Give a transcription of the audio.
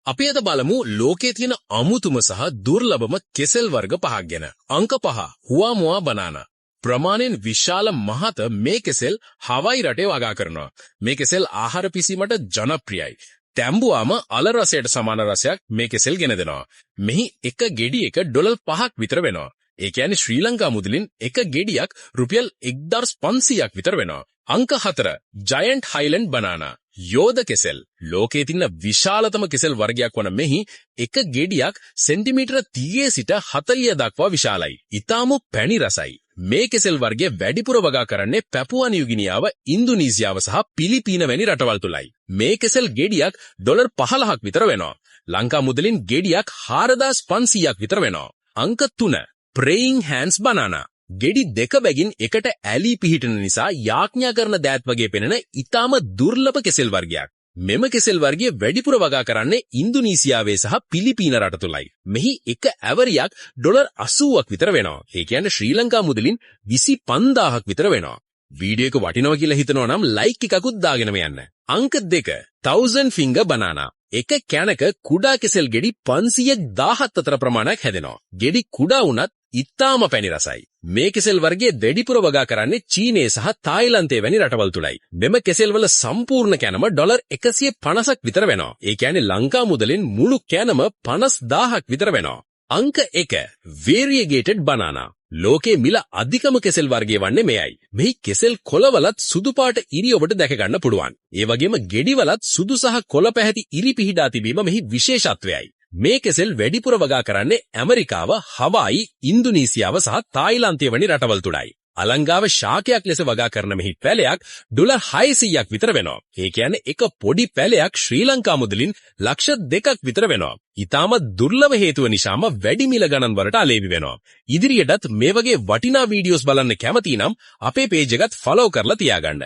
අපි අද බලමු ලෝකයේ තියෙන අමුතුම සහ දුර්ලභම කෙසෙල් වර්ග පහක් ගැන. අංක 5, හුවාමුවා බනානා. ප්‍රමාණයෙන් විශාල මහත මේ කෙසෙල් හවයි රටේ වගා කරනවා. මේ කෙසෙල් ආහාර පිසීමට ජනප්‍රියයි. තැඹුවාම අල රසයට සමාන රසයක් මේ කෙසෙල් ගෙන දෙනවා. මෙහි එක ගෙඩියක ඩොලර් 5ක් විතර වෙනවා. ඒ කියන්නේ ශ්‍රී ලංකා මුදලින් එක ගෙඩියක් රුපියල් 1500ක් විතර වෙනවා. අංක 4, ජයන්ට් හයිලන්ඩ් බනානා. යෝධ කෙසෙල්. ලෝකයේ තියෙන විශාලතම කෙසෙල් වර්ගයක් වන මෙහි එක ගෙඩියක් සෙන්ටිමීටර 30 සිට 40 දක්වා විශාලයි. ඊටාම පැණි රසයි. මේ කෙසෙල් වර්ගය වැඩිපුර වගා කරන්නේ පැපුවා නිව්ගිනියාව, ඉන්දුනීසියාව සහ පිලිපීන වැනි රටවල් තුලයි. මේ කෙසෙල් ගෙඩියක් ඩොලර් 15ක් විතර වෙනවා. ලංකා මුදලින් ගෙඩියක් 4500ක් විතර වෙනවා. අංක 3, ප්‍රේයිං හෑන්ඩ්ස් බනානා. ගෙඩි දෙක බැගින් එකට ඇලී පිහිටන නිසා යාඥා කරන දෑත් වගේ පෙනෙන ඊටාම දුර්ලභ කෙසෙල් වර්ගයක්. මෙම කෙසෙල් වර්ගය වැඩිපුර වගා කරන්නේ ඉන්දුනීසියාවේ සහ පිලිපීන රට තුලයි. මෙහි එක ඇවරියක් ඩොලර් 80ක් විතර වෙනවා. ඒ කියන්නේ ශ්‍රී ලංකා මුදලින් 25,000ක් විතර වෙනවා. වීඩියෝ එක වටිනවා කියලා හිතනවා නම් ලයික් එකකුත් දාගෙනම යන්න. අංක 2, 1000 finger banana. එක කැනක කුඩා කෙසෙල් ගෙඩි 517 අතර ප්‍රමාණයක් හැදෙනවා. ගෙඩි කුඩා වුණත් ඉතාම පැණි රසයි. මේ කෙසෙල් වර්ගයේ වැඩිපුර වගා කරන්නේ චීනයේ සහ තායිලන්තයේ වැනි රටවල් තුලයි. මෙම කෙසෙල් වල සම්පූර්ණ කැනම ඩොලර් 150ක් විතර වෙනවා. ඒ කියන්නේ ලංකා මුදලින් මුළු කැනම 50,000ක් විතර වෙනවා. අංක 1, වේරියගේටඩ් බනානා. ලෝකයේ මිල අධිකම කෙසෙල් වර්ගය වන්නේ මෙයයි. මෙහි කෙසෙල් කොළවලත් සුදු පාට ඉරි ඔබට දැක ගන්න පුළුවන්. ඒ වගේම ගෙඩිවලත් සුදු සහ කොළ පැහැති ඉරි පිහිටා තිබීම මෙහි විශේෂත්වයයි. මේ කෙසෙල් වැඩිපුර වගා කරන්නේ ඇමරිකාව, හවායි, ඉන්දුනීසියාව සහ තායිලන්තය වැනි රටවල් තුලයි. අලංකාර ශාකයක් ලෙස වගා කරන මෙහි පැලයක් ඩොලර් 600ක් විතර වෙනවා. ඒ කියන්නේ එක පොඩි පැලයක් ශ්‍රී ලංකා මුදලින් ලක්ෂ 2ක් විතර වෙනවා. ඊටාම දුර්ලභ හේතුව නිසාම වැඩි මිල ගණන් වලට අලෙවි වෙනවා. ඉදිරියටත් මේ වගේ වටිනා වීඩියෝස් බලන්න කැමති නම් අපේ පේජ් එකත් ෆලෝ කරලා තියාගන්න.